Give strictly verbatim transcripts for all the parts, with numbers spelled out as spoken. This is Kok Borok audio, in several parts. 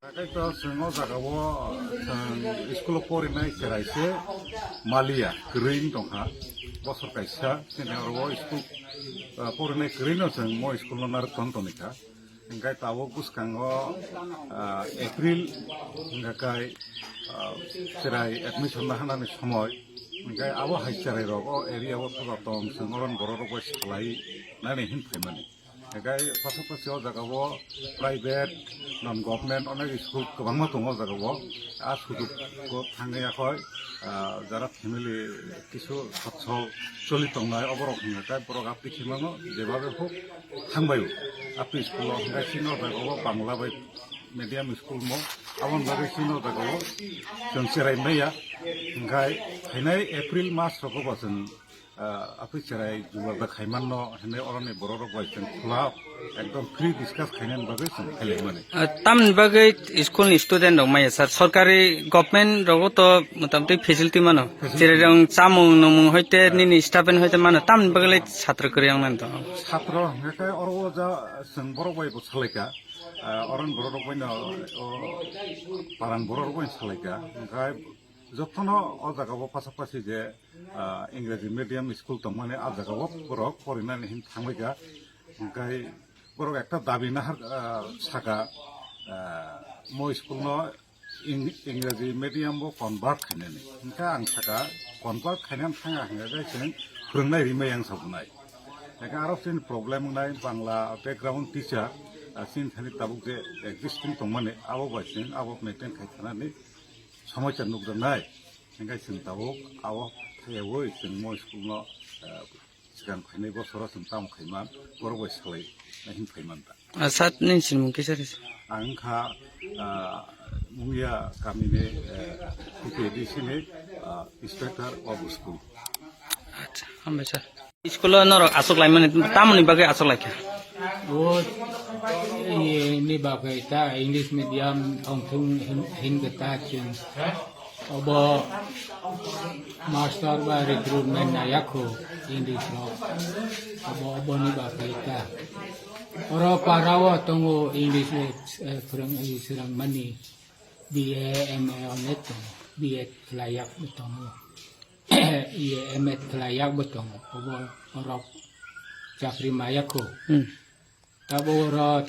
Haikhe to chwng o jaga o, chwng school o porinai cherai se maliya, kwrwi wng tongkha. Bosor kaisa chini oro o school, ah, porinai kwrwi no chwng mo school no narwk tong tongkha. Hingkhe tabuk bwskango, ah, April hingkha kai, ah, cherai admission na hanani somoi. Hingkhe abo hai cherai rok o area o thoda tong chwng oron borok rok bai salai nani hin phaimani. Hingkhe pasapasi o jaga o private, non government onek school kwbangma tongo o jaga o. A sujug o thangwi yakhoi, ah, jara family kisu sochol choli tongnai oborok hingkhe borok aphi khe mano jebabe hok thangbai o. Aphi school o hingkhe chini o jaga o Bangla bai medium school mo aboni bagwi chini o jaga o chwng cherai maya. Hingkhe phainai April mas rogo bo chwng ah, aphi cherai jugal da khaimanno hinwi oroni bororok bai chwng khula ekdom free discuss khainani bagwi chwng khailaimani. Ah, tamni bagwi school ni student rok maya sir, sorkari government rogo to motamoti facility mano. Facility. Cherai rok chamung nungmung hoite, ah, nini stipend hoite mano, tamni bagwi lai satro kwrwi wng nani to. Satro hingkhe oro o ja chwng borok bai bo salaika, ah, oroni bororok bai no o parang bororok bai salaika, hingkhe jotono o jaga o pasapasi je ah, Engraji medium school tongmani ah jaga o borok porinani hin thangbaikha. Hingkhe borok ekta dabi nahar, ah, saka, ah, mo school no Eng-, Engraji medium bo convert khainani. Hingkhe ang saka convert khainani thanga hingkhe chwng phwrwngnai rimai ang sabunai. Hingkhe aro chini problem wngnai Bangla background teacher, ah, chini thani tabuk je existing tongmani abo bai chwng abo maintain khai thanani somosa nukjaknai. Hingkhe chwng tabuk abo thaiyawi chwng mo school no, eh, swkang phainai bosoro chwng tamo khaiman, borok bai salai na hin phaiman ta. Ah, sir, nini sinimung kisa rw se. Ang wngkha, ah, Mungia kamini, eh, P K D C ni, ah, inspector of school. Acha, hambai sir. School o norok aswk laimani, tamoni bagwi aswk laikha? O, i, ni bagwi ta English medium ongthung hin, hin ta chwng. Obo master ba recruitment na yakho English rok. Obo, obo ni bagwi ta. Oro para o tongo English, eh, phwrwng, i, swrwng mani. B A, M A onek tongo. B Ed khlai yak bo tongo. Iye, M Ed khlai yak bo tongo. Obo orok chakri maya kho. Hmm. Tabo oro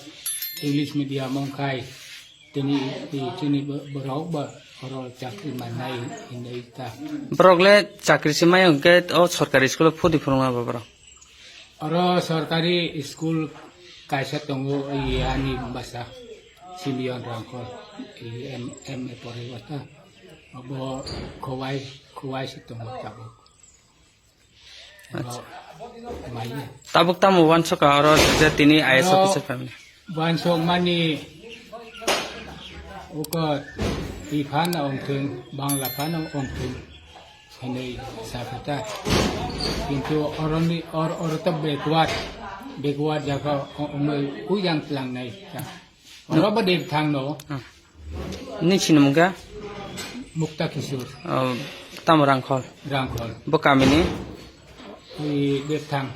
English medium ongkhai tini, i, chini bo-, borok bo oro chakri manai hinwi ta. Borok le chakri se maya hwnkhe o sorkari school o phudi phwrwngma ba borok? Oro sorkari school kaisa tongo, i ani bwsa Simeon Rangkhol, i M-, M A porigo ta. Abo Khowai, Khowai se tongo tabuk. Acha. Oro maya. Tabuk tamo uansukha oro je tini I A S officer family? Uansukmani uko twi phano ongthung, Bangla phano ongthung. Hinwi sakha ta. Kintu oroni, or, oro to backward, backward jaga o-, omoi kujang tlangnai ta. Oro bo dek thang no. Ah. Nini sinimung kha? Mukta Kishore. Oh, tamo Rangkhol? Rangkhol. Bo kamini? I dek thang.